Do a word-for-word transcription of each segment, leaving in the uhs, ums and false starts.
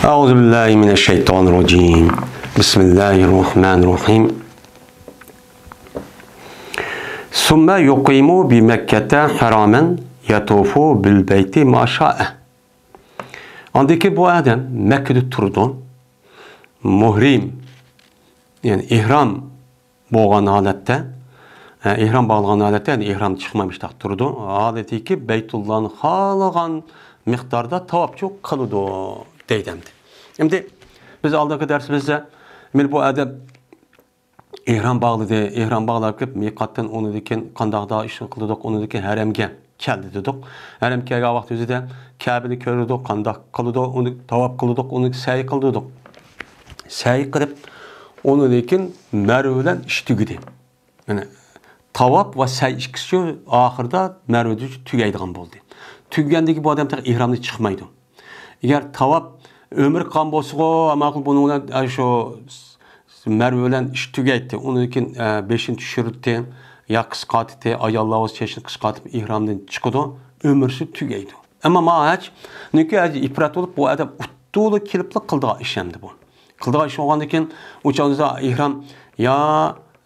أعوذ بالله من الشيطان الرجيم. بسم الله الرحمن الرحيم. ثم يقيم بمكة حراما يطوف بالبيت ما شاء. ئاندىن كېيىن بۇ ئادەم مەككىدە تۇرىدۇ. مۇھرىم، يەنى ئېھرام بولغان ھالەتتە، ئە، ئېھرام باغلىغان ھالەتتە، يەنى ئېھرام چىقماي مۇشتاق تۇرىدۇ. ھالىتىكى بەيتۇللانى خالىغان مىقداردا تاۋاپچۇ قىلىدۇ دەيدۇ ئەمدى. ئەمدى بىز ئالدىنقى دەرسىمىزدە، مانا بۇ ئادەم ئېھرام باغلىدى، ئېھرام باغلاپ كېلىپ، مىقاتتىن ئۇنىڭدىن كېيىن قانداق ئىشنى قىلدۇق، ئۇنىڭدىن كېيىن ھەرەمگە كەلدى دېدۇق. ھەرەم كەلگەن ۋاقىت ئۆزىدە كەبىنى كۆرىدۇ، قانداق قىلىدۇ، ئۇنى تاۋاپ قىلىدۇق، ئۇنى سەي قىلدۇق. سەي قىلىپ، ئۇنىڭدىن كېيىن مەرۋە بىلەن ئىش تۈگىدى. يەنى تاۋاپ ۋە سەي ئىككىسى ئاخىرىدا مەرۋىدە تۈگەيدىغان بولدى. تۈگىگەندىن كېيىن بۇ ئادەم تېخى ئېھرامدىن چىقمايدۇ. ئەگەر تاۋاپ ئۆمرە قىلغان بولسىغۇ، ئەمما بۇنىڭ بىلەن، ئە، شۇ مەرۋە بىلەن ئىش تۈگەيتتى. ئۇنىڭدىن كېيىن، ئە، بېشىنى چۈشۈرتتى، يا قىسقارتتى، ئاياللار بولسا چېچىنى قىسقارتىپ ئېھرامدىن چىقىدۇ، ئۆمرىسى تۈگەيدۇ. ئەمما مانا ھەجنىڭكى ھەج ئىپرات بولۇپ، بۇ ئادەم ئۇتتۇلۇق كېلىپلا قىلىدىغان ئىش ئەمدى بۇ. قىلىدىغان ئىش بولغاندىن كېيىن، ئۇ چاغدا ئېھرام يا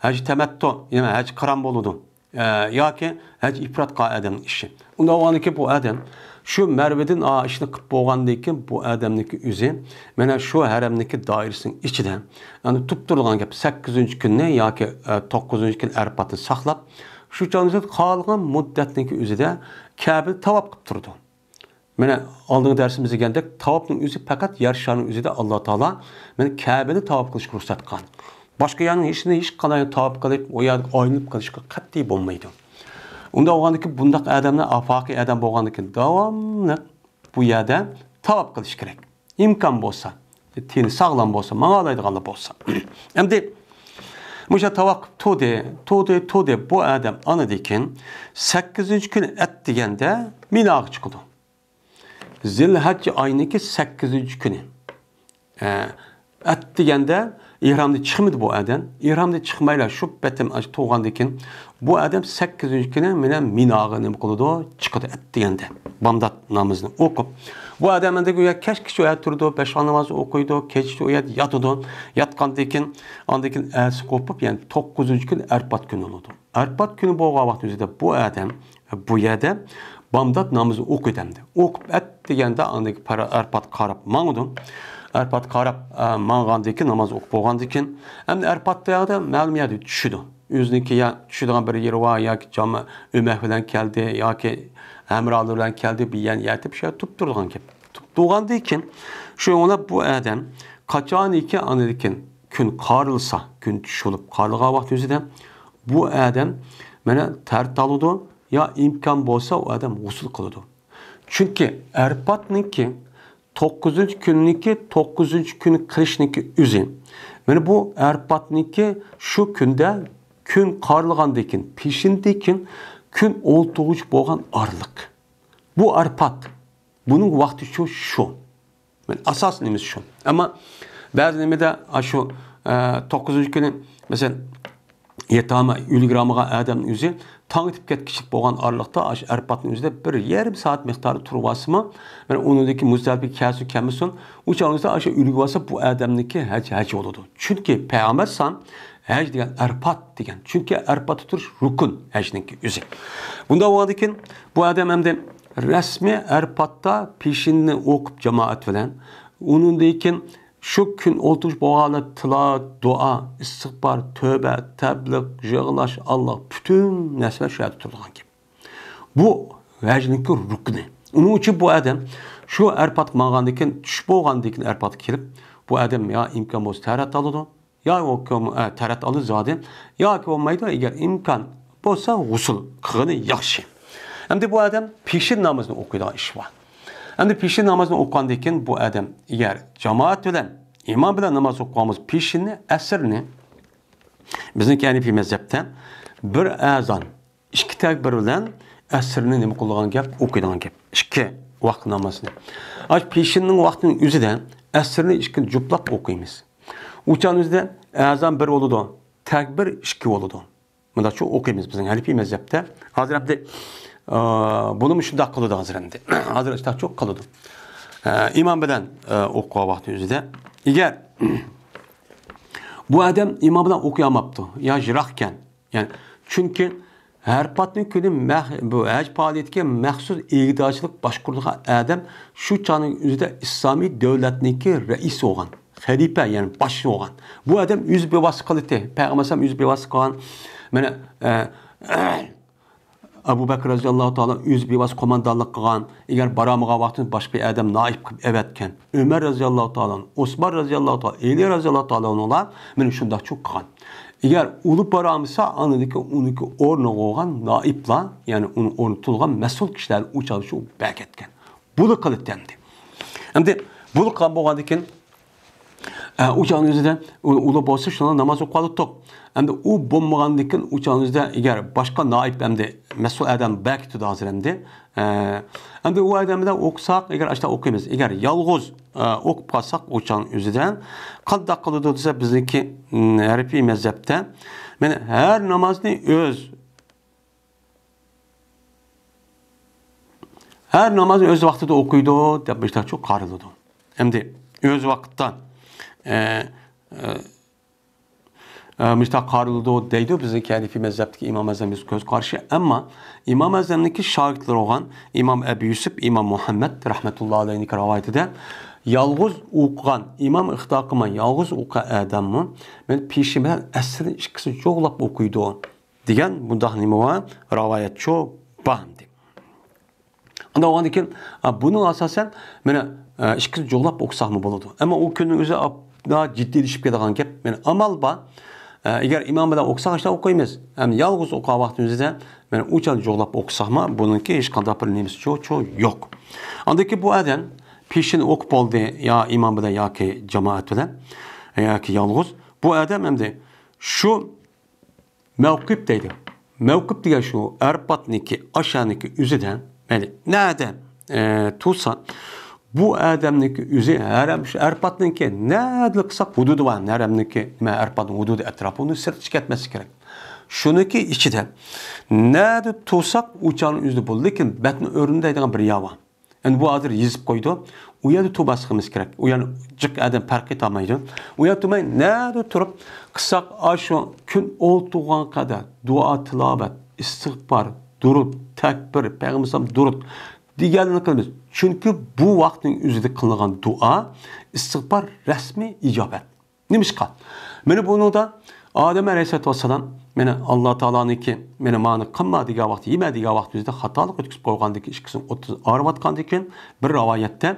ھەج تەمەتتۇ، يەنى ھەج قىران بولىدۇ. ئە، ياكى ھەج ئىپرات قىلغان ئادەمنىڭ ئىشى. ئۇنداق بولغاندىكىن بۇ ئادەم شۇ مەرۋىدىن ئا ئىشنى قىلىپ بولغاندىن كېيىن بۇ ئادەمنىڭكى ئۆزى مانا شۇ ھەرەمنىڭكى دائىرىسىنىڭ ئىچىدە، يەنى تۇرۇپ تۇرىدىغان گەپ، سەككىزىنچى كۈننى ياكى، ئە، توققۇزىنچى كۈن ئەرپاتنى ساقلاپ، شۇ چاغدا قالغان مۇددەتنىڭكى ئۆزىدە كەبىنى تاۋاپ قىلىپ تۇرىدۇ. مانا ئالدىنقى دەرسىمىزدە دېگەندەك، تاۋاپنىڭ ئۆزى پەقەت يەر شارىنىڭ ئۆزىدە ئاللا تائالا مانا كەبىنى تاۋاپ قىلىشقا رۇخسەت قىلغان. باشقا يەرنىڭ ھېچ، ھېچ قانداق تاۋاپ قىلىپ، ئۇ يەردە ئايلىنىپ قېلىشقا قەتئىي بولمايدۇ. ئۇنداق بولغاندىكىن، بۇنداق ئادەملەر ئافاقىي ئادەم بولغاندىكىن، داۋاملىق بۇ يەردە تاۋاپ قىلىش كېرەك. ئىمكان بولسا، تېنى ساغلام بولسا، ماڭالايدىغانلار بولسا. ئەمدى مۇشۇ تاۋاپ قىلىپ تۇردى، تۇردى، تۇردى. بۇ ئادەم ئاندىن كېيىن سەككىزىنچى كۈنى ئەتىگەندە مىناغا چىقىدۇ. زىلھەججە ئاينىڭكى سەككىزىنچى كۈنى. ئە، ئەتىگەندە ئېھرامدىن چىقمىدى بۇ ئادەم. ئېھرامدىن چىقمايلا شۇ پېتىم ئاشۇ تۇرغاندىن كېيىن، بۇ ئادەم سەككىزىنچى كۈنى مانا مىناغا نېمە قىلىدۇ؟ چىقىدۇ ئەتىگەندە. بامدات نامىزىنى ئوقۇپ. بۇ ئادەم ئەمدى گويا كەچكىچە ئۇ يەردە تۇرىدۇ، بەش ۋاق نامازنى ئوقۇيدۇ، كېچىچە ئۇ يەردە ياتىدۇ. ياتقاندىن كېيىن، ئاندىن كېيىن ئەتىسى قوپۇپ، يەنى توققۇزىنچى كۈنى ئەرپات كۈنى بولىدۇ. ئەرپات كۈنى بولغان ۋاقىت ئۆزىدە بۇ ئادەم بۇ يەردە بامدات نامىزى ئوقۇيدۇ ئەمدى. ئوقۇپ ئەتىگەندە ئاندىن كېيىن پارا-، ئەرپاتقا قاراپ ماڭىدۇ. ئەرپاتقا قاراپ، ئە، ماڭغاندىن كېيىن، ناماز ئوقۇپ بولغاندىن كېيىن، ئەمدى ئەرپاتتا يەردە مەلۇم يەردە چۈشىدۇ. ئۆزىنىڭكى يا چۈشىدىغان بىر يېرى بار، ياكى جامائەت ئۆمەك بىلەن كەلدى، ياكى ھەمراھلىرى بىلەن كەلدى، بىر يەرنى يەتىپ شۇ يەردە تۇرۇپ تۇرىدىغان گەپ. تۇرۇپ تۇرغاندىن كېيىن، شۇ ئوڭلاپ بۇ ئادەم قاچانكى ئاندىن كېيىن كۈن قارىلسا، كۈن چۈش بولۇپ قارىلغان ۋاقىت ئۆزىدە بۇ ئادەم مانا تەرەت ئالىدۇ، يا ئىمكان بولسا ئۇ ئادەم غۇسۇل قىلىدۇ. چۈنكى ئەرپاتنىڭكى توققۇزىنچى كۈننىڭكى، توققۇزىنچى كۈنى قىلىشنىڭكى ئۆزى. مانا بۇ ئەرپاتنىڭكى شۇ كۈندە كۈن قارىلغاندىن كېيىن، پېشىندىن كېيىن كۈن ئولتۇرغۇچە بولغان ئارىلىق. بۇ ئەرپات. بۇنىڭ ۋاقتى شۇ، شۇ. مانا ئاساسىي نېمىسى شۇ. ئەمما بەزى نېمىدە، ئاشۇ، ئە، توققۇزىنچى كۈنى، مەسىلەن، يېتەلمەي ئۈلگۈرەلمىگەن ئادەمنىڭ ئۆزى تاڭ ئېتىپ كەتكۈچىلىك بولغان ئارىلىقتا، ئاشۇ ئەرپاتنىڭ ئۆزىدە بىر يېرىم سائەت مىقدارى تۇرۇۋالسىمۇ، مانا ئۇنىڭدىكى مۇزدەلىپىگە كەلسۇن كەلمىسۇن، ئۇ چاغنىڭدا ئاشۇ ئۈلگۈرۈۋالسا، بۇ ئادەمنىڭكى ھەج، ھەج بولىدۇ. چۈنكى پەيغەمبەر ئەلەيھىسسالام ھەج دېگەن ئەرپات دېگەن. چۈنكى ئەرپاتتا تۇرۇش رۇكۇن ھەجنىڭكى ئۆزى. بۇنداق بولغاندىكىن، بۇ ئادەم ئەمدى رەسمىي ئەرپاتتا پېشىننى ئوقۇپ جامائەت بىلەن، ئۇنىڭدىن كېيىن شۇ كۈن ئولتۇرۇش بولغانلار تىلاۋەت، دۇئا، ئىستىغپار، تۆبە، تەبلىغ، يىغلاش، ئاللا، پۈتۈن نەرسىلەر شۇ يەردە تۇرىدىغان گەپ. بۇ ھەجنىڭكى رۇكنى. ئۇنىڭ ئۈچۈن بۇ ئادەم شۇ ئەرپاتقا ماڭغاندىن كېيىن، چۈش بولغاندىن كېيىن ئەرپاتقا كېلىپ، بۇ ئادەم يا ئىمكان بولسا تەرەت ئالىدۇ، يا ئۇ كۆم-، ئە، تەرەت ئالدى زادى، ياكى بولمايدۇ، ئەگەر ئىمكان بولسا غۇسۇل قىلغىنى ياخشى. ئەمدى بۇ ئادەم پېشىن نامىزىنى ئوقۇيدىغان ئىش بار. ئەمدى پېشىن نامىزىنى ئوقۇغاندىن كېيىن بۇ ئادەم ئەگەر جامائەت بىلەن، ئىمام بىلەن ناماز ئوقۇغان بولسا پېشىننى، ئەسىرنى، بىزنىڭكى ھەنىپىي مەزھەپتە بىر ئەزان، ئىككى تەكبىر بىلەن ئەسىرنى نېمە قىلىدىغان گەپ؟ ئوقۇيدىغان گەپ. ئىككى ۋاقىت نامازنى. ئاش پېشىننىڭ ۋاقتىنىڭ ئۆزىدە ئەسىرنى ئىككى جۇپلاپ ئوقۇيمىز. ئۇ چاغنىڭ ئۆزىدە ئەزان بىر بولىدۇ، تەكبىر ئىككى بولىدۇ. مۇنداقچە ئوقۇيمىز بىزنىڭ ھەنىپىي مەزھەپتە. ھازىر ئەمدى، ئا، بۇنىمۇ شۇنداق قىلىدۇ ھازىر ئەمدى. ھازىر شۇنداقچە قىلىدۇ. ئە، ئىمام بىلەن، ئە، ئوقۇغان ۋاقتى ئۆزىدە. ئەگەر بۇ ئادەم ئىمام بىلەن ئوقۇيالماپتۇ، يا يىراقكەن. يەنى، چۈنكى ئەرپاتنىڭ كۈنى مەخ-، بۇ ھەج پائالىيىتىگە مەخسۇس ئىگىدارچىلىق باشقۇرىدىغان ئادەم شۇ چاغنىڭ ئۆزىدە ئىسلامىي دۆلەتنىڭكى رەئىسى بولغان، خەلىپە، يەنى باشچى بولغان. بۇ ئادەم ئۆزى بىۋاسىتە قىلدى. پەيغەمبەر ئەلەيھىسسالام ئۆزى بىۋاسىتە قىلغان. مانا، ئە، ئەبۇ بەكرى رەزىياللاھۇ تائالا ئۆزى بىۋاسىتە قوماندانلىق قىلغان. ئەگەر بارالمىغان ۋاقتىدا باشقا بىر ئادەم نائىب قىلىپ ئەۋەتكەن. ئۆمەر رەزىياللاھۇ تائالا، ئوسمان رەزىياللاھۇ تائالا، ئەلى رەزىياللاھۇ تائالا ئانھۇلار مانا شۇنداقچۇ قىلغان. ئەگەر ئۇلار بارالمىسا، ئاندىن كېيىن ئۇنىڭكى ئورنىغا بولغان نائىبلار، يەنى ئۇنىڭ ئورنىدا تۇرغان مەسئۇل كىشىلەرنى ئۇ چاغدا شۇ بەرگەتكەن. بۇلار قىلىدۇ ئەمدى. ئەمدى بۇلار قىلغان بولغاندىن كېيىن، ئە، ئۇ چاغنىڭ ئۆزىدە ئۇ-، ئۇلار بولسا شۇنىڭ ناماز ئوقۇۋالىدۇق. ئەمدى ئۇ بولمىغاندىن كېيىن ئۇ چاغنىڭ ئۆزىدە ئەگەر باشقا نائىب ئەمدى مەسئۇل ئادەم بەرگىتىدۇ ھازىر ئەمدى. ئە، ئەمدى ئۇ ئادەم بىلەن ئوقۇساق، ئەگەر ئاشۇنداق ئوقۇيمىز، ئەگەر يالغۇز، ئە، ئوقۇپ قالساق ئۇ چاغنىڭ ئۆزىدە قانداق قىلىدۇ دېسە، بىزنىڭكى، م، ھەنەفىي مەزھەپتە، مانا، ھەر نامازنى ئۆز ھەر نامازنى ئۆز ۋاقتىدا ئوقۇيدۇ دەپ مۇشتاقچۇ قارىلىدۇ. ئەمدى ئۆز ۋاقىتتا، ئە، ئە، ئە، مۇشتاق قارىلىدۇ دەيدۇ بىزنىڭ ھەنىفىي مەزھەپتىكى ئىمام ئەزەمىمىز كۆز قارىشى. ئەمما ئىمام ئەزەمنىڭكى شاگىرتلىرى بولغان ئىمام ئەبۇ يۈسۈپ، ئىمام مۇھەممەد رەھمەتۇللا ئەلەيھىنىڭكى رىۋايىتىدە يالغۇز ئوقۇغان، ئىمام ئىقتىدا قىلماي يالغۇز ئوقۇغان ئادەممۇ مەن پېشىم بىلەن ئەسلىنى ئىككىسىنى جۇغلاپ ئوقۇيدۇ. دېگەن بۇنداق نېمە بار؟ رىۋايەتچۇ بار ئەمدى. ئۇنداق بولغاندىن كېيىن، ئا، بۇنىڭ ئاساسەن، مانا، ئا، ئىككىسىنى جۇغلاپ ئوقۇساقمۇ بولىدۇ. ئەمما ئۇ كۈننىڭ ئۆزى ئاپ-، جىددىيلىشىپ كېتىدىغان گەپ. مانا ئامال بار. ئا، ئەگەر ئىمام بىلەن ئوقۇساق، ئاشۇنداق ئوقۇيمىز. ئەمما يالغۇز ئوقۇغان ۋاقتىمىزدا، مانا ئۇ چاغدا جۇغلاپ ئوقۇساقمۇ، بۇنىڭكى ھېچقانداق بىر نېمىسىچۇ، چۇ يوق. ئاندىن كېيىن بۇ ئادەم پېشىنى ئوقۇپ بولدى، يا ئىمام بىلەن ياكى جامائەت بىلەن، ياكى يالغۇز. بۇ ئادەم ئەمدى شۇ مەۋقۇپ دەيدۇ. مەۋقۇپ دېگەن شۇ ئەرپاتنىڭكى، ئاشانىڭكى ئۆزىدە، مەيلى، نەدە، ئە، تۇرسا، بۇ ئادەمنىڭكى ئۆزى ھەرەم، شۇ ئەرپاتنىڭكى نەدە قىلساق ھۇدۇدى بار، ھەرەمنىڭكى، نېمە، ئەرپاتنىڭ ھۇدۇدى ئەتراپى، ئۇنىڭ سىرتىغا چىقىپ كەتمەسلىك كېرەك. شۇنىڭكى ئىچىدە نەدە تۇرساق، ئۇ چاغنىڭ ئۆزىدە بولىدۇ، لېكىن بەتنى ئۆرۈندەيدىغان بىر يەر بار. ئەمدى بۇ ھازىر يېزىپ قويدۇ. ئۇ يەردە تۇرماسلىقىمىز كېرەك. ئۇ يەرنى جىق ئادەم پەرق ئېتالمايدۇ. ئۇ يەردە تۇرماي، نەدە تۇرۇپ قىلساق، ئاشۇ كۈن ئولتۇرغان قەدەر دۇئا، تىلاۋەت، ئىستىغپار، دۇرۇت، تەكبىر، پەيغەمبەر دۇرۇت دېگەنلەرنى قىلىمىز. چۈنكى بۇ ۋاقىتنىڭ ئۆزىدە قىلىنغان دۇئا، ئىستىغپار رەسمىي ئىجابەت. نېمىشقا؟ مانا بۇنىڭدا ئادەم ئەلەيھىسسالاتۇ ۋەسسالام، مانا ئاللا تائالانىڭكى، مانا مانى قىلما دېگەن ۋاقتى، يېمە دېگەن ۋاقتى ئۆزىدە خاتالىق ئۆتكۈزۈپ قويغاندىكىن، ئىككىسىنى ئوتتۇز ئايرىۋاتقاندىكىن، بىر رىۋايەتتە،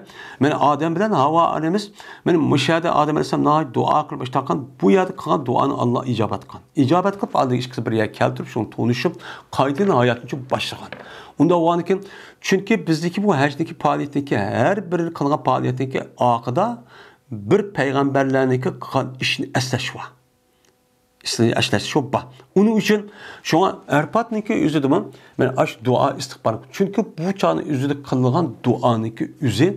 مانا ئادەم بىلەن ھاۋا ئانىمىز، مانا مۇشۇ يەردە ئادەم ئەلەيھىسسالام ناھايىتى دۇئا قىلىپ ئىشتاققان، بۇ يەردە قىلغان دۇئانى ئاللا ئىجابەت قىلغان. ئىجابەت قىلىپ، ئاندىن ئىككىسى بىر يەرگە كەلتۈرۈپ، شۇنى تونۇشۇپ، قايتىدىن ھاياتىنى باشلىغان. ئۇنداق بولغاندىكىن، چۈنكى بىزدىكى بۇ ھەجدىكى پائالىيەتتىكى، ھەر بىر قىلغان پائالىيەتتىكى ئارقىدا بىر پەيغەمبەرلەرنىڭكى قىلغان ئىشىنى ئەسلەش بار. ئىشنى ئەسلەش شۇ بار. ئۇنىڭ ئۈچۈن شۇڭا ئەرپاتنىڭكى ئۆزىدىمۇ مەن ئاش دۇئا ئىستىغپار. چۈنكى بۇ چاغنىڭ ئۆزىدە قىلىنغان دۇئانىڭكى ئۆزى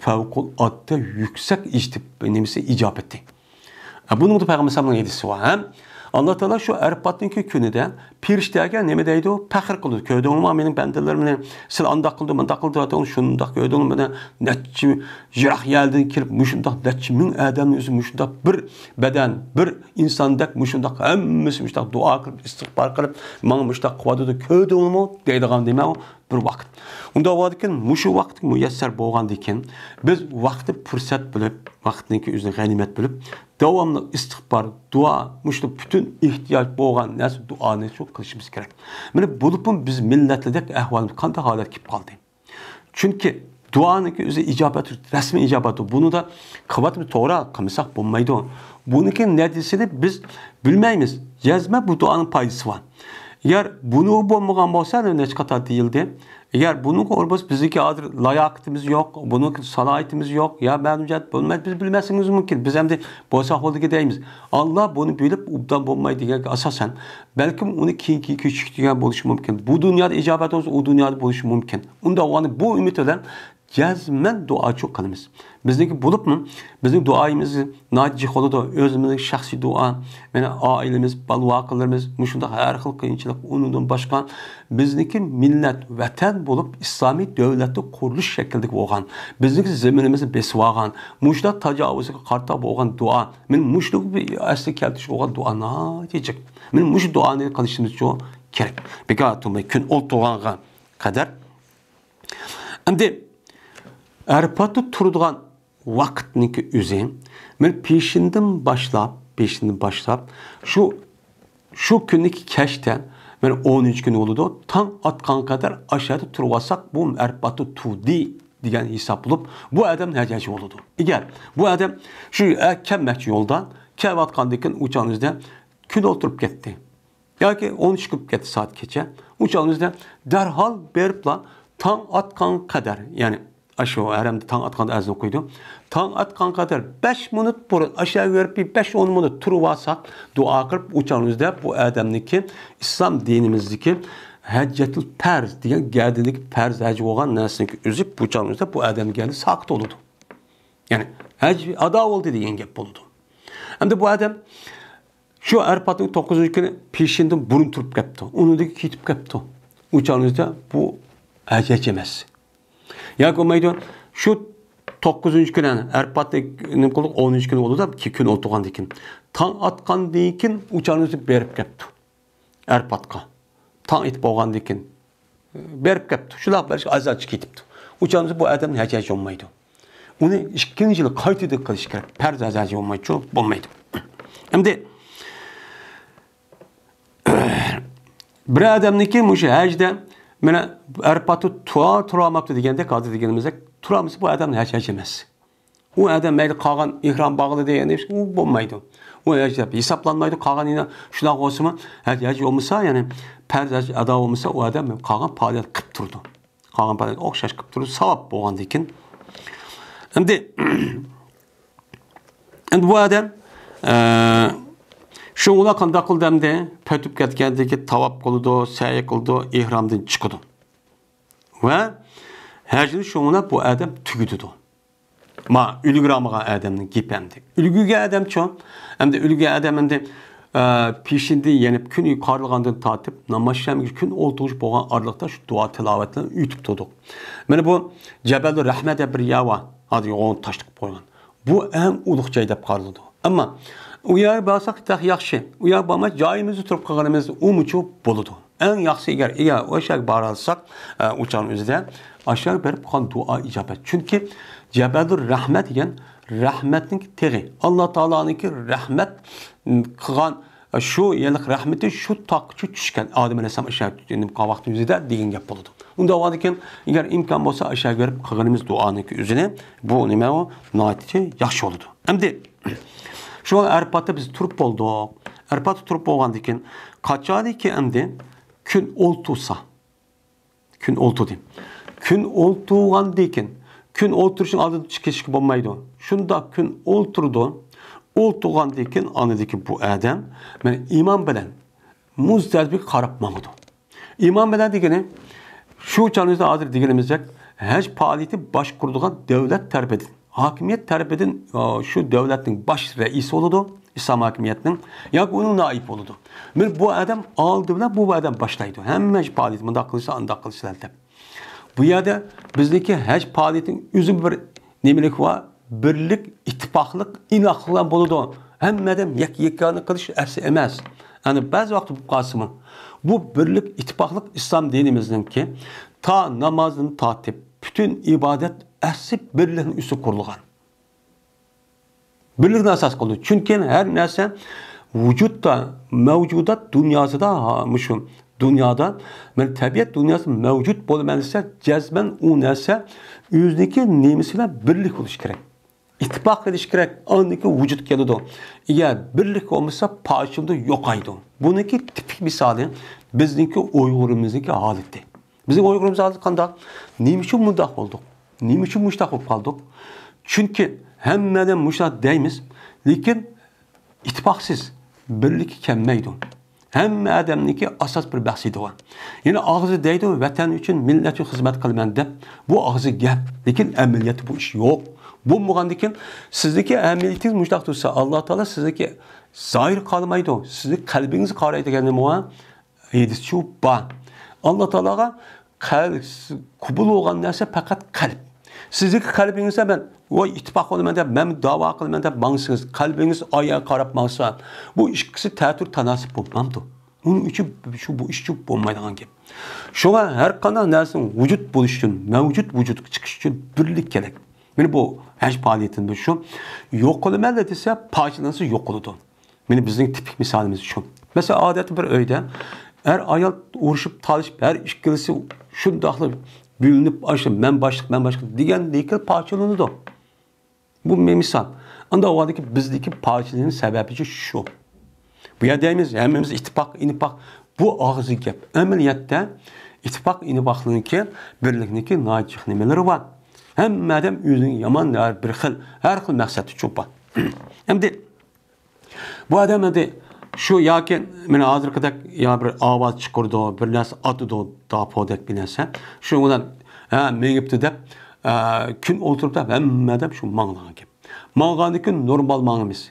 پەۋقۇلئاددە يۈكسەك ئىجتىب-، نېمىسى ئىجابىتى. بۇنىڭدا پەيغەمبەر ئەلەيھىسسالامنىڭ ھەدىسى بار. ھەم ئاللا تائالا شۇ ئەرپاتنىڭكى كۈنىدە پېرىشتىلەرگە نېمە دەيدۇ؟ پەخىر قىلىدۇ. كۆردۈڭلارمۇ مېنىڭ بەندىلىرىمنى؟ سىلەر ئانداق قىلدى، مۇنداق قىلدى، شۇنداق كۆردۈڭلارمۇ؟ مانا نەچچە يىراق يەردىن كېلىپ، مۇشۇنداق نەچچە مىڭ ئادەمنى ئۆزى مۇشۇنداق بىر بەدەن، بىر ئىنساندەك مۇشۇنداق ھەممىسى مۇشۇنداق دۇئا قىلىپ، ئىستىغپار قىلىپ، ماڭا مۇشۇنداق قىلىۋاتىدۇ، كۆردۈڭلارمۇ؟ دەيدىغان نېمە ئۇ؟ بىر ۋاقىت. ئۇنداق بولغاندىكىن، مۇشۇ ۋاقىت مۇيەسسەر بولغاندىكىن، بىز ۋاقىتنى پۇرسەت بىلىپ، ۋاقىتنىڭكى ئۆزىنى غەنىيمەت بىلىپ، داۋاملىق ئىستىغپار، دۇئا، مۇشۇ پۈتۈن ئېھتىياج بولغان نەرسە دۇئانى شۇ قىلىشىمىز كېرەك. مانا بولۇپمۇ بىز مىللەتلىدەك ئەھۋالىمىز قانداق ھالەتكە كېلىپ قالدى؟ چۈنكى دۇئانىڭكى ئۆزى ئىجابەت، رەسمىي ئىجابەت. بۇنىڭدا قىلىۋاتىمىز توغرا، قىلمىساق بولمايدۇ. بۇنىڭكى نەتىجىسىنى بىز بىلمەيمىز. جەزمەن بۇ دۇئانىڭ پايدىسى بار. ئەگەر بۇنىڭغا بولمىغان بولسا، نەچچە قاتار دېيىلدى. ئەگەر بۇنىڭغا ئۇرۇپ بولسا، بىزنىڭكى ھازىر لاياقىتىمىز يوق، بۇنىڭكى سالاھىيىتىمىز يوق، يا مەلۇم جەھەت بولمايدۇ، بىز بىلمەسلىكىمىز مۇمكىن. بىز ئەمدى بولسا بولدىكى دەيمىز. ئاللا بۇنى بىلىپ، ئوبدان بولمايدۇ دېگەنگە ئاساسەن، بەلكىم ئۇنى كېيىنكى كېچىكتۈرگەن بولۇشى مۇمكىن. بۇ دۇنيادا ئىجابەت بولسا، ئۇ دۇنيادا بولۇشى مۇمكىن. ئۇنداق بولغاندا بۇ ئۈمىد بىلەن جەزمەن دۇئاچۇ قىلىمىز. بىزنىڭكى بولۇپمۇ، بىزنىڭ دۇئايىمىز ناھايىتى جىق بولىدۇ. ئۆزىمىزنىڭ شەخسىي دۇئا، مانا، ئائىلىمىز، بالا-ۋاقىلىرىمىز، مۇشۇنداق ھەر خىل قىيىنچىلىق، ئۇنىڭدىن باشقا بىزنىڭكى مىللەت، ۋەتەن بولۇپ، ئىسلامىي دۆلەتنى قۇرۇلۇش شەكلىدىكى بولغان، بىزنىڭكى زېمىنىمىزنى بېسىۋالغان، مۇشۇنداق تاجاۋۇزغا قارىتا بولغان دۇئا، مانا مۇشۇنى ئەسلىگە كەلتۈرۈش بولغان دۇئا ناھايىتى جىق. مانا مۇشۇ دۇئانى قىلىشىمىزچۇ كېرەك. بىكار تۇرماي كۈن ئولتۇرغانغا قەدەر. ئەمدى ئەرپاتتا تۇرىدىغان ۋاقىتنىڭكى ئۆزى، مانا پېشىندىن باشلاپ، پېشىندىن باشلاپ، شۇ، شۇ كۈننىكى كەچتە، مانا ئونىنچى كۈنى بولىدۇ، تاڭ ئاتقانغا قەدەر ئاشۇ يەردە تۇرۇۋالساق، بۇ ئەرپاتتا تۇردى دېگەن ھېساب بولۇپ، بۇ ئادەم ھەج ھەجى بولىدۇ. ئەگەر بۇ ئادەم شۇ، ئە، كەلمەكچى يولدا، كېلىۋاتقاندىن كېيىن ئۇ چاغنىڭ ئۆزىدە كۈن ئولتۇرۇپ كەتتى. ياكى ئون ئىككى بولۇپ كەتتى سائەت كېچە. ئۇ چاغنىڭ ئۆزىدە دەرھال بېرىپلا تاڭ ئاتقانغا قەدەر، يەنى ئاشۇ ھەرەمدە تاڭ ئاتقاندا ئەزان ئوقۇيدۇ. تاڭ ئاتقانغا قەدەر بەش مىنۇت بۇرۇن، ئاشۇ يەرگە بېرىپ بىر بەش-ئون مىنۇت تۇرۇۋالساق، دۇئا قىلىپ، ئۇ چاغنىڭ ئۆزىدە بۇ ئادەمنىڭكى ئىسلام دىنىمىزدىكى ھەججەتۇل پەرز دېگەن گەدىنىدىكى پەرز ھەج بولغان نەرسىنىڭكى ئۆزى بۇ چاغنىڭ ئۆزىدە بۇ ئادەمنىڭ گەدىنى ساقىت بولىدۇ. يەنى ھەج ئادا بولدى دېگەن گەپ بولىدۇ. ئەمدى بۇ ئادەم شۇ ئەرپاتنىڭ توققۇزىنچى كۈنى پېشىندىن بۇرۇن تۇرۇپ كەپتۇ. ئۇنىڭدىن كېيىن كېتىپ كەپتۇ. ئۇ چاغنىڭ ئۆزىدە بۇ ھەج ھەج ئەمەس. ياكى بولمايدۇ، شۇ توققۇزىنچى كۈنى، يەنى ئەرپاتنى نېمە قىلدۇق، ئونىنچى كۈنى بولىدۇ، كۈن ئولتۇرغاندىن كېيىن. تاڭ ئاتقاندىن كېيىن ئۇ چاغنىڭ ئۆزىدە بېرىپ كەپتۇ. ئەرپاتقا. تاڭ ئېتىپ بولغاندىن كېيىن بېرىپ كەپتۇ. شۇنداق بىر ئازانچە كېتىپتۇ. ئۇ چاغدا بۇ ئادەمنىڭ ھەج ھەجى بولمايدۇ. ئۇنى ئىككىنچى يىلى قايتىدىن قىلىش كېرەك. پەرز ھەج ھەجى بولمايدۇ، بولمايدۇ. ئەمدى بىر ئادەمنىڭكى مۇشۇ ھەجدە، مانا، ئەرپاتتا تۇرا، تۇرالماپتۇ دېگەندەك، ھازىر دېگىنىمىزدەك، تۇرالمىسا، بۇ ئادەمنىڭ ھەج ھەجى ئەمەس. ئۇ ئادەم مەيلى قالغان ئېھرام باغلىدى، يەنى ئۇ بولمايدۇ. ئۇ ھەج دەپ ھېسابلانمايدۇ، قالغان يەنە شۇنداق بولسىمۇ، ھەج، ھەج بولمىسا، يەنى پەرز ھەج ئادا بولمىسا، ئۇ ئادەم قالغان پائالىيەت قىلىپ تۇرىدۇ. قالغان پائالىيەت ئوخشاش قىلىپ تۇرىدۇ، ساۋاب بولغاندىن كېيىن. ئەمدى، ئەمدى بۇ ئادەم، ئە، شۇڭىلا قانداق قىلدى ئەمدى؟ پەتۈپ كەتكەندىن كېيىن تاۋاپ قىلىدۇ، سەي قىلىدۇ، ئېھرامدىن چىقىدۇ. ۋە ھەجنى شۇڭىلا بۇ ئادەم تۈگىتىدۇ. ما، ئۈلگۈرەلمىگەن ئادەمنىڭ گېپى ئەمدى. ئۈلگۈرگەن ئادەمچۇ؟ ئەمدى ئۈلگۈرگەن ئادەم ئەمدى، ئە، پېشىندىن يېنىپ، كۈن قارىلغاندىن تارتىپ، ناماز ئىشلەمگىچە كۈن ئولتۇرغۇچە بولغان ئارىلىقتا شۇ دۇئا تىلاۋەتلەرنى ئۆتۈپ تۇردۇق. مانا بۇ جەبەلۇر رەھمە دەپ بىر يەر بار. ھازىر يوغان تاشلىق قويغان. بۇ ئەڭ ئۇلۇغ جاي دەپ قارىلىدۇ. ئەمما ئۇ يەرگە بارساق تېخى ياخشى. ئۇ يەرگە بارماي جايىمىزدا تۇرۇپ قىلغىنىمىز ئۇمۇچۇ بولىدۇ. ئەڭ ياخشىسى ئەگەر، ئەگەر ئاشۇ يەرگە بارالىساق، ئە، ئۇ چاغنىڭ ئۆزىدە ئاشۇ يەرگە بېرىپ قىلغان دۇئا ئىجابەت. چۈنكى جەبەلۇر رەھمە دېگەن رەھمەتنىڭ تېغى. ئاللا تائالانىڭكى رەھمەت قىلغان شۇ يىللىق رەھمىتى شۇ تاغقىچە چۈشكەن ئادەم ئەلەيھىسسالام ئاشۇ نېمە قىلغان ۋاقتىمىزدا دېگەن گەپ بولىدۇ. ئۇنداق بولغاندىكىن، ئەگەر ئىمكان بولسا، ئاشۇ يەرگە بېرىپ قىلغىنىمىز دۇئانىڭكى ئۆزىنى، بۇ نېمە ئۇ ناھايىتى ياخشى بولىدۇ. ئەمدى شۇ ئەرپاتتا بىز تۇرۇپ بولدۇق. ئەرپاتتا تۇرۇپ بولغاندىن كېيىن، قاچانكى ئەمدى كۈن ئولتۇرسا، كۈن ئولتۇردى. كۈن ئولتۇرغاندىن كېيىن، كۈن ئولتۇرۇشنىڭ ئالدىدا كېتىشكە بولمايدۇ. شۇنداق كۈن ئولتۇردى. ئولتۇرغاندىن كېيىن، ئاندىكى بۇ ئادەم، مانا، ئىمان بىلەن مۇز تەرىپىگە قاراپ ماڭىدۇ. ئىمان بىلەن دېگىنى، شۇ چاغنىڭ ئۆزىدە ھازىر دېگىنىمىزدەك، ھەج پائالىيىتى باشقۇرىدىغان دۆلەت تەرىپىدىن، ھاكىمىيەت تەرىپىدىن، ئا، شۇ دۆلەتنىڭ باش رەئىسى بولىدۇ، ئىسلام ھاكىمىيەتنىڭ، ياكى ئۇنىڭ نائىبى بولىدۇ. مانا بۇ ئادەم ئالدى بىلەن بۇ ئادەم باشلايدۇ. ھەممە ئىش پائالىيىتى مۇنداق قىلسا، ئانداق قىلسىلەر دەپ. بۇ يەردە بىزنىڭكى ھەج پائالىيىتىنىڭ ئۆزى بىر نېمىلىك بار؟ بىرلىك، ئىتتىپاقلىق، ئىناقلىق بىلەن بولىدۇ. ھەممە ئادەم يەككە-يەككىنى قىلىش ئەسلى ئەمەس. ئەنە بەزى ۋاقىتتا بولۇپ قالسىمۇ، بۇ بىرلىك، ئىتتىپاقلىق ئىسلام دىنىمىزنىڭكى تا نامازدىن تارتىپ پۈتۈن ئىبادەت ئەسلى بىرلىكنىڭ ئۈستىگە قۇرۇلغان. بىرلىكنى ئاساس قىلىدۇ. چۈنكى ھەر نەرسە ۋۇجۇدتا، مەۋجۇدات دۇنياسىدا، ھا، مۇشۇ دۇنيادا، مانا تەبىئەت دۇنياسىدا مەۋجۇت بولىمەن دېسە، جەزمەن ئۇ نەرسە ئۆزىنىڭكى نېمىسى بىلەن بىرلىك بولۇشى كېرەك. ئىتتىپاق قىلىشى كېرەك، ئاندىن كېيىن ۋۇجۇدقا كېلىدۇ. ئەگەر بىرلىك بولمىسا، پارچىلىنىدۇ، يوقايدۇ. بۇنىڭكى تىپىك مىسالى بىزنىڭكى ئۇيغۇرىمىزنىڭكى ھالىتى. بىزنىڭ ئۇيغۇرىمىز ھازىر قانداق؟ نېمە ئۈچۈن مۇنداق بولدۇق؟ نېمە ئۈچۈن مۇشۇنداق بولۇپ قالدۇق؟ چۈنكى ھەممە ئادەم مۇشۇنداق دەيمىز، لېكىن ئىتتىپاقسىز، بىرلىككە كەلمەيدۇ. ھەممە ئادەمنىڭكى ئاساس بىر مەقسىتى بار. يەنە ئاغزى دەيدۇ، ۋەتەن ئۈچۈن، مىللەت ئۈچۈن خىزمەت قىلىمەن دەپ. بۇ ئاغزى گەپ، لېكىن ئەمەلىيەتتە بۇ ئىش يوق. بولمىغاندىكىن سىزنىڭكى ئەمەلىيىتىڭىز مۇشۇنداق تۇرسا، ئاللا تائالا سىزنىڭكى زاھىر قارىمايدۇ، سىزنىڭ قەلبىڭىزگە قارايدۇ دېگەن نېمە؟ ھەدىسچۇ بار. ئاللا تائالاغا قەل-، قوبۇل بولغان نەرسە پەقەت قەلب. سىزنىڭ قەلبىڭىزدە مەن ۋاي ئىتتىپاق بولىمەن دەپ، مەن داۋا قىلىمەن دەپ ماڭسىڭىز، قەلبىڭىز ئايەگە قاراپ ماڭسا، بۇ ئىككىسى تەتۈر تاناسىپ بولمامدۇ؟ ئۇنىڭ ئۈچۈن شۇ، بۇ ئىش ئۈچۈن بولمايدىغان گەپ. شۇڭا ھەر قانداق نەرسىنىڭ ۋۇجۇد بولۇش ئۈچۈن، مەۋجۇت ۋۇجۇدقا چىقىش ئۈچۈن بىرلىك كېرەك. مانا بۇ ھەج پائالىيىتىمىز شۇ. يوقىلىمەنلا دېسە، پارچىلانسا يوقىلىدۇ. مانا بىزنىڭ تىپىك مىسالىمىز شۇ. مەسىلەن، ئادەتتە بىر ئۆيدە ئەر-ئايال ئۇرۇشۇپ، تالىشىپ، ھەر ئىككىلىسى شۇنداقلا بۆلۈنۈپ، ئاشۇ مەن باشلىق، مەن باشلىق دېگەندىن كېيىن پارچىلىنىدۇ. بۇ مىسال. ئانداق ۋاقىتتىكى بىزدىكى پارچىلىنىش سەۋەبى شۇ. بۇ يەردە دەيمىز، ھەممىمىز ئىتتىپاق، ئىنىپاق. بۇ ئاغزى گەپ. ئەمەلىيەتتە ئىتتىپاق، ئىنىپاقلىقنىڭكى، بىرلىكنىڭكى ناھايىتى جىق نېمىلىرى بار. ھەممە ئادەم ئۆزىنىڭ يامان، ھەر بىر خىل، ھەر خىل مەقسەتتە چوپان. ئەمدى بۇ ئادەم ئەمدى شۇ ياكى مانا ھازىرقىدەك يا بىر ئاۋاز چىقىرىدۇ، بىر نەرسە ئاتىدۇ، داپودەك بىر نەرسە. شۇنىڭ بىلەن، ھە، مېڭىپتۇ دەپ، ئە، كۈن ئولتۇرۇپ دەپ ھەممە ئادەم شۇ ماڭىدىغان گەپ. ماڭغاندىن كېيىن نورمال ماڭىمىز.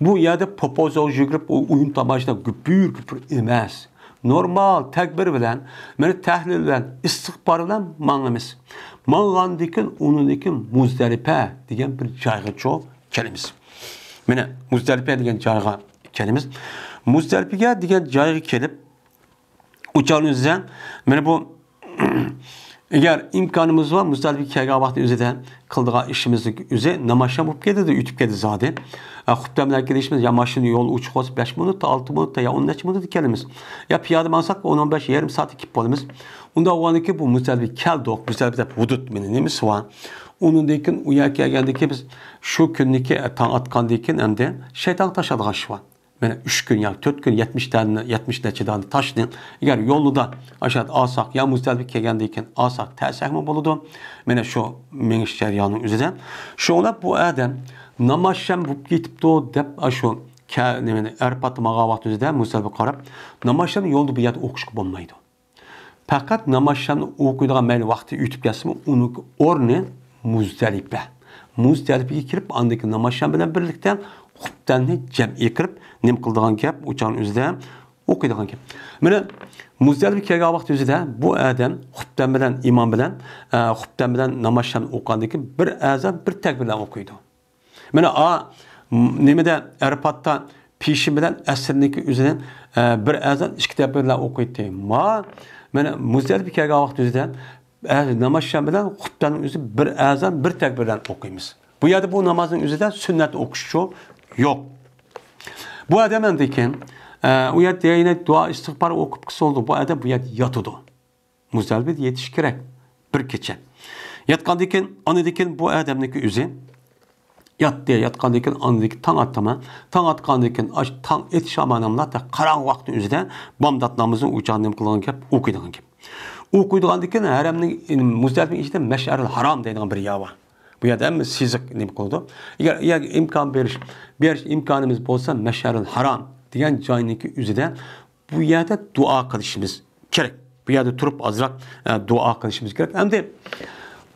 بۇ يەردە پوپوزغا يۈگۈرۈپ، ئۇ ئويۇن تاماشىدا گۈپۈر-گۈپۈر ئەمەس. نورمال تەكبىر بىلەن، مانا تەھلىل بىلەن، ئىستىغپار بىلەن ماڭىمىز. ماڭغاندىن كېيىن، ئۇنىڭدىن كېيىن مۇزدەلىپە دېگەن بىر جايغىچۇ كېلىمىز. مانا مۇزدەلىپە دېگەن جايغا كېلىمىز. مۇزدەلىپىگە دېگەن جايغا كېلىپ، ئۇ چاغنىڭ ئۆزىدە، مانا بۇ، ئەگەر ئىمكانىمىز بار، مۇزدەلىپىگە كەلگەن ۋاقىتنىڭ ئۆزىدە قىلىدىغان ئىشىمىزنىڭ ئۆزى ناماز شام بولۇپ كېتىدۇ، ئۆتۈپ كېتىدۇ زادى. ئە، خۇپتەن بىلەن كېلىشىمىز، يا ماشىنا يول ئوچۇق بولسا، بەش مىنۇت، ئالتە مىنۇت يا ئون نەچچە مىنۇتتا كېلىمىز. يا پىيادە ماڭساق، ئون، ئون بەش، يېرىم سائەتتە كېلىپ بولىمىز. ئۇنداق بولغاندىن كېيىن بۇ مۇزدەلىپىگە كەلدۇق، مۇزدەلىپە دەپ ھۇدۇد مانا نېمىسى بار. ئۇنىڭدىن كېيىن ئۇ يەرگە كەلگەندىن كېيىن بىز شۇ كۈننىكى، ئە، تاڭ ئاتقاندىن كېيىن ئەمدى شەيتانغا تاش ئاتىدىغان ئىش بار. مانا ئۈچ كۈن يا تۆت كۈن يەتمىش دانە، يەتمىش نەچچە دانە تاشنى ئەگەر يولدا ئاشۇ ئالساق، يا مۇزدەلىپىگە كەلگەندىن كېيىن ئالساق، تەسەكمۇ بولىدۇ. مانا شۇ مېڭىش جەريانىنىڭ ئۆزىدە. شۇڭلاپ بۇ ئادەم ناماز شام بولۇپ كېتىپتۇ دەپ، ئاشۇ كە-، نېمىنى، ئەرپاتتا ماڭغان ۋاقتى ئۆزىدە مۇزدەلىپىگە قاراپ، ناماز شامنى يولدا بۇ يەردە ئوقۇشقا بولمايدۇ. پەقەت ناماز شامنى ئوقۇيدىغان مەيلى ۋاقتى ئۆتۈپ كەتسىمۇ، ئۇنىڭ ئورنى مۇزدەلىپە. مۇزدەلىپىگە كىرىپ، ئاندىن كېيىن ناماز شام بىلەن بىرلىكتە خۇپتەننى جەمئىي قىلىپ، نېمە قىلىدىغان گەپ، ئۇ چاغنىڭ ئۆزىدە ئوقۇيدىغان گەپ. مانا، مۇزدەلىپىگە كەلگەن ۋاقىت ئۆزىدە بۇ ئادەم خۇپتەن بىلەن، ئىمام بىلەن، ئە، خۇپتەن بىلەن ناماز شامنى ئوقۇغاندىن كېيىن بىر ئەزان، بىر تەكبىر بىلەن ئوقۇيدۇ. مانا، ئا، م-، نېمىدە، ئەرپاتتا پېشىن بىلەن ئەسىرنىڭكى ئۆزىنى، ئە، بىر ئەزان، ئىككى تەكبىر بىلەن ئوقۇيتتى. ما، مانا، مۇزدەلىپە كەلگەن ۋاقىت ئۆزىدە، ئە، ناماز شام بىلەن خۇپتەننىڭ ئۆزى بىر ئەزان، بىر تەكبىر بىلەن ئوقۇيمىز. بۇ يەردە بۇ نامازنىڭ ئۆزىدە سۈننەت ئوقۇشچۇ يوق. بۇ ئادەم ئاندىن كېيىن، ئە، ئۇ يەردە يەنە دۇئا ئىستىغپار ئوقۇپ قىلسا بولىدۇ. بۇ ئادەم بۇ يەردە ياتىدۇ. مۇزدەلىپىدە يېتىش كېرەك. بىر كېچە. ياتقاندىن كېيىن، ئاندىن كېيىن بۇ ئادەمنىڭكى ئۆزى ياتتى. ياتقاندىن كېيىن، ئاندىن كېيىن تاڭ ئاتتىما. تاڭ ئاتقاندىن كېيىن، ئاش-، تاڭ ئېتىش ئامانىملا قاراڭغۇ ۋاقىتنىڭ ئۆزىدە بامدات نامىزىنى ئۇ چاغ نېمە قىلىدىغان گەپ، ئوقۇيدىغان گەپ. ئوقۇيدىغاندىن كېيىن ھەرەمنىڭ، مۇزدەلىپىنىڭ ئىچىدە مەشئەرىل ھارام دەيدىغان بىر يەر بار. بۇ يەردە ھەممە سېزىق نېمە قىلىدۇ. ئەگەر، ئەگەر ئىمكان بېرىش، بېرىش ئىمكانىمىز بولسا، مەشئەرىل ھارام دېگەن جاينىڭكى ئۆزىدە بۇ يەردە دۇئا قىلىشىمىز كېرەك. بۇ يەردە تۇرۇپ ئازراق، ئە، دۇئا قىلىشىمىز كېرەك. ئەمدى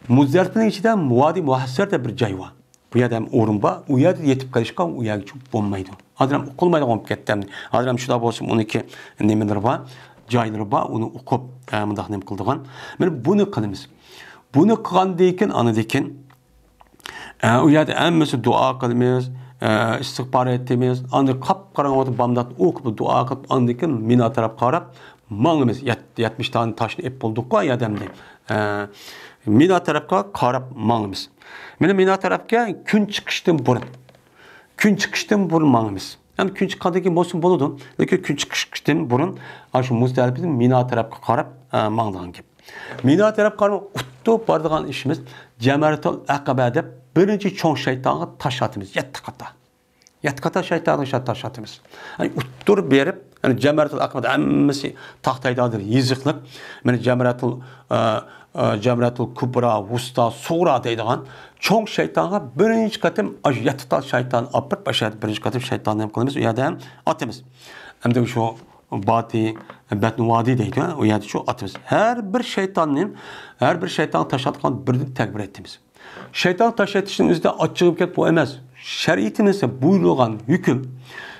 مۇزدەلىپىنىڭ ئىچىدە ۋادى مۇھەسسەر دەپ بىر جاي بار. بۇ يەردە ھەم ئورۇن بار. ئۇ يەردە يېتىپ قېلىشقا ئۇ يەرگىچە بولمايدۇ. ھازىر ھەم ئوقۇلمايدىغان بولۇپ كەتتى ئەمدى. ھازىر ھەم شۇنداق بولسىمۇ ئۇنىڭكى نېمىلىرى بار، جايلىرى بار، ئۇنى ئوقۇپ، ئە، مۇنداق نېمە قىلىدىغان. مانا بۇنى قىلىمىز. بۇنى قىلغاندىن كېيىن، ئاندىن كېيىن، ئە، ئۇ يەردە ھەممىسى دۇئا قىلىمىز، ئە، ئىستىغپار ئېيتىمىز، ئاندىن قاپقاراڭغۇدا بامدات ئوقۇپ دۇئا قىلىپ، ئاندىن كېيىن مىنا تەرەپ قاراپ ماڭىمىز. يەت-، يەتمىش دانە تاشنى ئېلىپ بولدۇققۇ ئادەمدىن. ئە، مىنا تەرەپكە قاراپ ماڭىمىز. مانا مىنا تەرەپكە كۈن چىقىشتىن بۇرۇن، كۈن چىقىشتىن بۇرۇن ماڭىمىز. ئەمدى كۈن چىققاندىن كېيىن بولسىمۇ بولىدۇ، لېكىن كۈن چىقىشتىن بۇرۇن ئاشۇ مۇزدەلىپىدىن مىنا تەرەپكە قاراپ، ئە، ماڭىدىغان گەپ. مىنا تەرەپ قارىماي ئۇتتۇرۇپ بارىدىغان ئىشىمىز جەمرەتۇل ئەقەبە دەپ بىرىنچى چوڭ شەيتانغا تاش ئاتىمىز، يەتتە قاتا. يەتتە قاتا شەيتانغا شا-، تاش ئاتىمىز. يەنى ئۇتتۇرۇپ بېرىپ، يەنى جەمرەتۇل ئەقەبە ھەممىسى تاختايدىغان يېزىقلىق. مانا جەمرەتۇل، ئە، ئە، جەمرەتۇل كۇبرا، ۋۇستا، سۇغرا دەيدىغان چوڭ شەيتانغا بىرىنچى قېتىم ئاشۇ يەتتە تال شەيتان ئاپىرىپ، ئاشۇ يەردە بىرىنچى قېتىم شەيتاننى نېمە قىلىمىز، ئۇ يەردە ھەم ئاتىمىز. ئەمدى شۇ باتى، بەتنى ۋادى دەيدۇ، ئۇ يەردە شۇ ئاتىمىز. ھەر بىر شەيتاننى، ھەر بىر شەيتانغا تاش ئاتقان بىردىن تەكبىر ئېيتىمىز. شەيتانغا تاش ئېتىشنىڭ ئۆزىدە ئاچچىقىپ كەت، بۇ ئەمەس. شەرىئىتىمىزدە بۇيرۇلغان ھۆكۈم.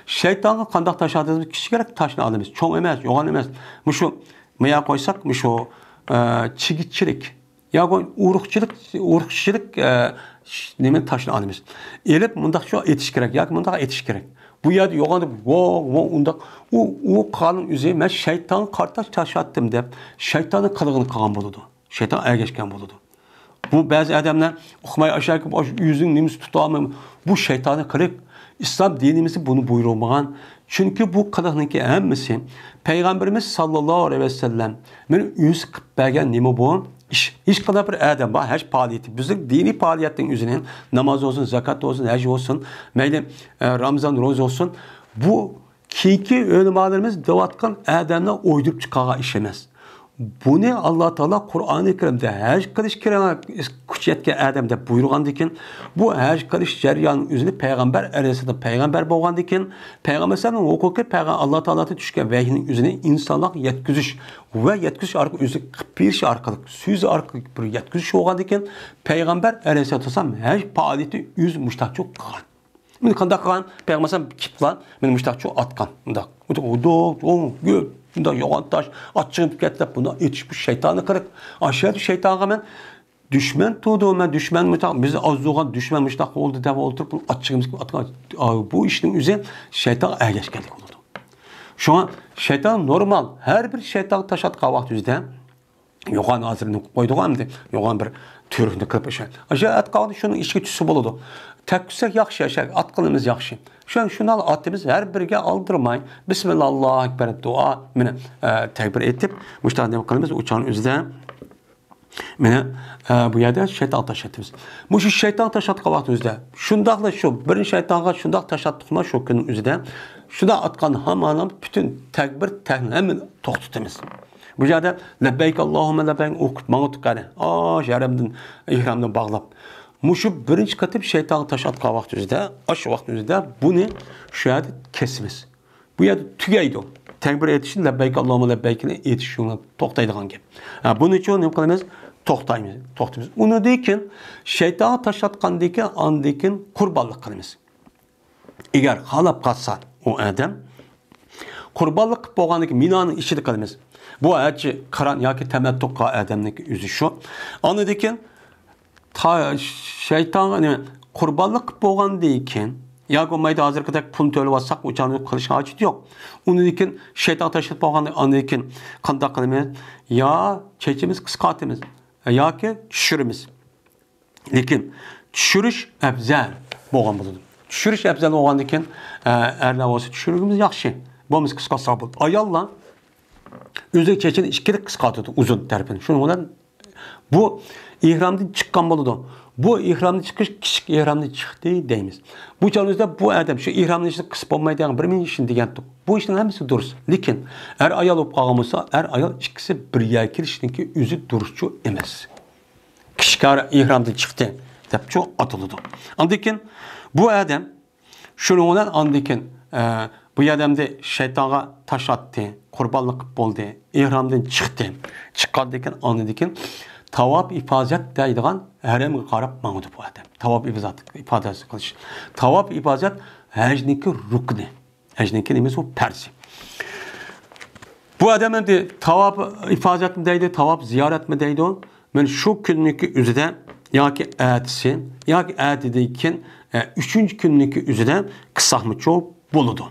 شەيتانغا قانداق تاش ئاتىمىز؟ كىچىكرەك تاشنى ئالىمىز. چوڭ ئەمەس، يوغان ئەمەس. مۇشۇ مايا قويساق، مۇشۇ، ئە، چىگىتچىلىك ياكى ئۇرۇقچىلىق، ئۇرۇقچىلىق، ئە، ش-، نېمە، تاشنى ئالىمىز. ئېلىپ مۇنداقچە ئېتىش كېرەك ياكى مۇنداق ئېتىش كېرەك. بۇ يەردە يوغان دەپ، ۋو، ۋو، ئۇنداق. ئۇ، ئۇ قىلغاننىڭ ئۆزى، مەن شەيتانغا قارىتا تاش ئاتتىم دەپ، شەيتاننىڭ قىلىغىنى قىلغان بولىدۇ. شەيتان ئەگەشكەن بولىدۇ. بۇ بەزى ئادەملەر ئۇقماي ئاشۇ ئۆزىنىڭ نېمىسى تۇتالمايمەن. بۇ شەيتانىي قىلىق. ئىسلام دىنىمىزدە بۇنى بۇيرۇلمىغان. چۈنكى بۇ قىلىقنىڭكى ھەممىسى پەيغەمبىرىمىز ساللاللاھۇ ئەلەيھى ۋەسەللەم مېنى ئۆزى قىلىپ بەرگەن نېمە بۇ ئىش. ھېچقانداق بىر ئادەم بار، ھەج پائالىيىتى. بىزنىڭ دىنىي پائالىيەتنىڭ ئۆزىنى، ناماز بولسۇن، زاكات بولسۇن، ھەج بولسۇن، مەيلى، ئە، رامزان روزا بولسۇن، بۇ كېيىنكى ئۆلىمالىرىمىز دەۋاتقان ئادەملەر ئويدۇرۇپ چىقارغان ئىش ئەمەس. بۇنى ئاللا تائالا قۇرئانى كەرىمدە ھەج قىلىش كېرەك، كۈچ يەتكەن ئادەم دەپ بۇيرۇغاندىكىن، بۇ ھەج قىلىش جەريانىنىڭ ئۆزىنى پەيغەمبەر ئەلەيھىسسالام پەيغەمبەر بولغاندىكىن، پەيغەمبەر ئەلەيھىسسالامنىڭ ھوقۇقى پەيغەم-، ئاللا تائالادىن چۈشكەن ۋەھىينىڭ ئۆزىنى ئىنسانلارغا يەتكۈزۈش ۋە يەتكۈزۈش ئارقىلىق، ئۆزى قىلىپ بېرىش ئارقىلىق، سۆزى ئارقىلىق بىر يەتكۈزۈش بولغاندىكىن، پەيغەمبەر ئەلەيھىسسالام ھەج پائالىيىتى ئۆزى مۇشتاق قىلغان. مېنى قانداق قىلغان؟ پەيغەمبەر ئەلەيھىسسالام كېلىپلا مېنى مۇشتاق چۇ ئاتقان. مۇنداق. مۇنداق يوغان تاش، ئاچچىقىم كەتتى دەپ، بۇنداق ئېتىش بۇ شەيتانىي قىلىق. ئاشۇ يەردە شەيتانغا مەن دۈشمەن تۇغدۇم، مەن دۈشمەن مۇشتاق، بىز ئاز بولغان دۈشمەن مۇشتاق بولدى دەپ ئولتۇرۇپ، بۇنى ئاچچىقىمىز كېلىپ ئاتقان. بۇ ئىشنىڭ ئۆزى شەيتانغا ئەگەشكەنلىك بولىدۇ. شۇڭا شەيتان نورمال، ھەر بىر شەيتانغا تاش ئاتقان ۋاقتىمىزدا يوغان ھازىر نېمە قىلىپ قويدىغۇ ئەمدى؟ يوغان بىر تۈركنى قىلىپ ئاشۇ. ئاشۇ ئەتقاندا شۇنىڭ ئىچىگە چۈشسە بولىدۇ. تەگكۈزسەك ياخشى، ئاشۇ ئاتقىنىمىز ياخشى. شۇ، شۇنداق ئاتىمىز ھەر بىرىگە ئالدىرىماي، بىسمىللا، ئاللاھۇ ئەكبەر دۇئا، مانا، ئە، تەكبىر ئېيتىپ، مۇشۇنداق نېمە قىلىمىز، ئۇ چاغنىڭ ئۆزىدە، مانا، ئە، بۇ يەردە شەيتان تاش ئاتىمىز. مۇشۇ شەيتان تاش ئاتقان ۋاقتىمىزدا، شۇنداقلا شۇ بىرىنچى شەيتانغا شۇنداق تاش ئاتتۇقما شۇ كۈننىڭ ئۆزىدە، شۇنداق ئاتقان ھامان پۈتۈن تەكبىر، تەھلىل ھەممىنى توختىتىمىز. بۇ يەردە لەببەيك ئاللاھۇممە لەببەيك ئوقۇپ ماڭىدۇق قېنى. ئاشۇ ھەرەمدىن، ئېھرامدىن باغلاپ. مۇشۇ بىرىنچى قېتىم شەيتانغا تاش ئاتقان ۋاقتىمىزدا، ئاشۇ ۋاقتىمىزدا بۇنى شۇ يەردە كېسىمىز. بۇ يەردە تۈگەيدۇ. تەكبىر ئېيتىشنى، لەببەيك ئاللاھۇممە لەببەيكنى ئېيتىش يولىدا توختايدىغان گەپ. ھە، بۇنىڭ ئۈچۈن نېمە قىلىمىز؟ توختايمىز، توختىمىز. ئۇنىڭدىن كېيىن شەيتانغا تاش ئاتقاندىن كېيىن، ئاندىن كېيىن قۇربانلىق قىلىمىز. ئەگەر خالاپ قالسا ئۇ ئادەم، قۇربانلىق قىلىپ بولغاندىن كېيىن مىنانىڭ ئىچىدە قىلىمىز. بۇ ھەججى قىران ياكى تەمەتتۇ قىلغان ئادەمنىڭ ئۆزى شۇ. ئاندىن كېيىن تا-، شەيتانغا نېمە، قۇربانلىق قىلىپ بولغاندىن كېيىن، ياكى بولمايدۇ ھازىرقىدەك پۇل تۆلىۋالساق، ئۇ چاغدا قىلىش ھاجىتى يوق. ئۇنىڭدىن كېيىن شەيتانغا تاش ئېتىپ بولغاندىن، ئاندىن كېيىن قانداق قىلىمىز؟ يا چېچىمىز قىسقارتىمىز، ياكى چۈشۈرىمىز. لېكىن چۈشۈرۈش ئەۋزەل بولغان بولىدۇ. چۈشۈرۈش ئەۋزەل بولغاندىن كېيىن، ئە، ئەرلەر بولسا چۈشۈرگىنىمىز ياخشى. بولمىسا قىسقارتسا بولىدۇ. ئاياللار ئۆزى چېچىنى ئىككىلىك قىسقارتىدۇ، ئۇزۇن تەرىپىنى. شۇنىڭ بىلەن بۇ ئېھرامدىن چىققان بولىدۇ. بۇ ئېھرامدىن چىقىش كىچىك ئېھرامدىن چىقتى دەيمىز. بۇ چاغدا بۇ ئادەم شۇ ئېھرامنى ئىچىدە قىسىپ بولمايدىغان بىر مىڭ ئىشنى دېگەنتۇق. بۇ ئىشنىڭ ھەممىسى دۇرۇس. لېكىن ئەر ئايال بولۇپ قالغان بولسا، ئەر ئايال ئىككىسى بىر يەرگە كېلىشنىڭكى ئۆزى دۇرۇسچۇ ئەمەس. كىشىكار ئېھرامدىن چىقتى دەپچۇ ئاتىلىدۇ. ئاندىن كېيىن بۇ ئادەم شۇنىڭ بىلەن ئاندىن كېيىن، ئە، بۇ ئادەمدە شەيتانغا تاش ئاتتى، قۇربانلىق قىلىپ بولدى، ئېھرامدىن چىقتى. چىققاندىن كېيىن، ئاندىن كېيىن تاۋاپ ئىپازەت دەيدىغان ھەرەمگە قاراپ ماڭىدۇ بۇ ئادەم. تاۋاپ ئىپازەت، ئىپادەسى قىلىش. تاۋاپ ئىپازەت ھەجنىڭكى رۇكنى. ھەجنىڭكى نېمىسى؟ ئۇ پەرزى. بۇ ئادەم ئەمدى تاۋاپ ئىپازەتمۇ دەيدۇ، تاۋاپ زىيارەتمۇ دەيدۇ. مەن شۇ كۈننىڭكى ئۆزىدە ياكى ئەتىسى، ياكى ئەتىدىن كېيىن، ئە، ئۈچىنچى كۈننىڭكى ئۆزىدە قىلساقمۇچۇ بولىدۇ.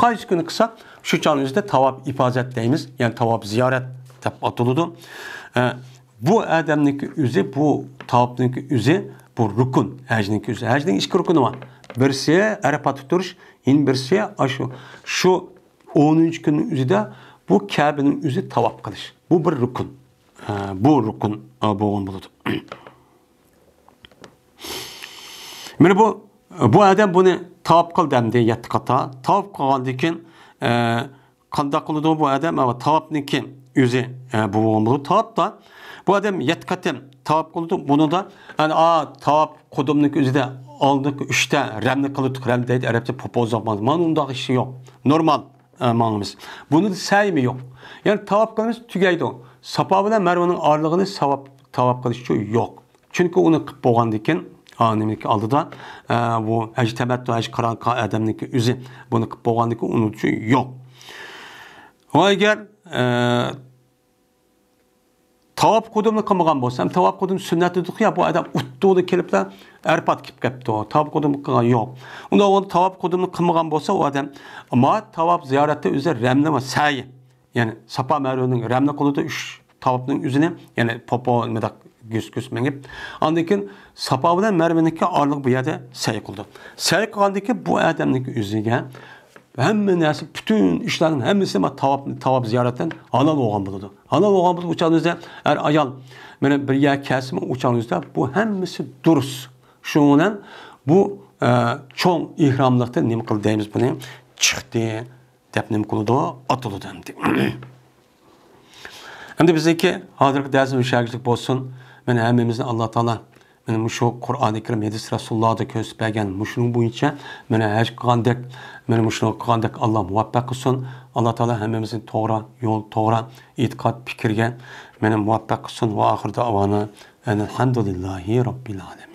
قايسى كۈنى قىلساق، شۇ چاغنىڭ ئۆزىدە تاۋاپ ئىپازەت دەيمىز، يەنى تاۋاپ زىيارەت دەپ ئاتىلىدۇ. ئە، بۇ ئادەمنىڭكى ئۆزى، بۇ تاۋاپنىڭكى ئۆزى، بۇ رۇكۇن، ھەجنىڭكى ئۆزى. ھەجنىڭ ئىككى رۇكۇنى بار. بىرسى ئەرەپاتتا تۇرۇش، يەنە بىرسى ئاشۇ، شۇ ئونىنچى كۈننىڭ ئۆزىدە بۇ كەبىنىڭ ئۆزى تاۋاپ قىلىش. بۇ بىر رۇكۇن. ئە، بۇ رۇكۇن، ئە، بولغان بولىدۇ. مانا بۇ، بۇ ئادەم بۇنى تاۋاپ قىلدى ئەمدى يەتتە قاتا. تاۋاپ قىلغاندىن كېيىن، ئە، قانداق قىلىدۇ بۇ ئادەم؟ ئەۋە تاۋاپنىڭكى ئۆزى، ئە، بۇ بولغان بولىدۇ. تاۋاپتا بۇ ئادەم يەتتە قېتىم تاۋاپ قىلىدۇ. بۇنىدا، ئەنە، ئا، تاۋاپ قۇدۇمنىڭكى ئۆزىدە ئالدىنقى ئۈچتە رەمنى قىلىدۇق. رەم دەيدۇ ئەرەبچە پوپوزلۇق. مانا ئۇنداق ئىشى يوق. نورمال. ئە، ماڭىمىز. بۇنىڭدا سەيمۇ يوق. يەنى تاۋاپ قىلىمىز، تۈگەيدۇ. ساپا بىلەن مەرۋىنىڭ ئارىلىقىنى ساۋاپ، تاۋاپ قىلىش ئۈچۈن يوق. چۈنكى ئۇنى قىلىپ بولغاندىن كېيىن، ئا، نېمىنىڭكى ئالدىدا، ئە، بۇ ھەج تەمەتتۇ، ھەج قىران قىلغان ئادەمنىڭكى ئۆزى بۇنى قىلىپ بولغاندىن كېيىن ئۇنىڭ ئۈچۈن يوق. ۋە ئەگەر، ئە، تاۋاپ قۇدۇمنى قىلمىغان بولسا، ھەم تاۋاپ قۇدۇم سۈننەت دېدۇققۇ يا، بۇ ئادەم ئۇتتۇرىدا كېلىپلا ئەرپات كېلىپ كەپتۇ. تاۋاپ قۇدۇم قىلغان يوق. ئۇنداق بولغاندا تاۋاپ قۇدۇمنى قىلمىغان بولسا، ئۇ ئادەم، ئەمما تاۋاپ زىيارەتتە ئۆزى رەملى ۋە سەي، يەنى ساپا مەرۋىنىڭ رەملى قىلىدۇ، ئۈچ تاۋاپنىڭ ئۆزىنى، يەنى پوپو مۇنداق گۈس-گۈس مېڭىپ، ئاندىن كېيىن ساپا بىلەن مەرۋىنىڭكى ئارىلىقى بۇ يەردە سەي قىلىدۇ. سەي قىلغاندىن كېيىن بۇ ئادەمنىڭكى ئۆزىگە ھەممە نەرسە، پۈتۈن ئىشلارنىڭ ھەممىسى ما تاۋاپ، تاۋاپ زىيارەتتىن ھالال بولغان بولىدۇ. ھالال بولغان بولىدۇ، ئۇ چاغدا ئۆزى ئەر ئايال مانا بىر يەرگە كەلسىمۇ، ئۇ چاغدا ئۆزىدە بۇ ھەممىسى دۇرۇس. شۇنىڭ بىلەن بۇ، ئە، چوڭ ئېھراملىقتىن نېمە قىلدى دەيمىز بۇنى؟ چىقتى دەپ نېمە قىلىدۇ؟ ئاتىلىدۇ ئەمدى. ئەمدى بىزنىڭكى ھازىرقى دەرسىمىز مۇشۇ يەرگىچىلىك بولسۇن. مانا ھەممىمىزنى ئاللا تائالا مانا مۇشۇ قۇرئانى كەرىم، ھەدىس رەسۇلۇللاھدا كۆرسىتىپ بەرگەن مۇشۇنىڭ بويىچە مانا ھەج قىلغاندەك، مانا مۇشۇنى قىلغاندەك ئاللا مۇۋەپپەق قىلسۇن. ئاللا تائالا ھەممىمىزنى توغرا يول، توغرا ئېتىقاد، پىكىرگە مانا مۇۋەپپەق قىلسۇن. ۋە ئاخىر دەئۋانا ئەنىل ھەمدۇلىللاھى رەببىل ئالەمىن.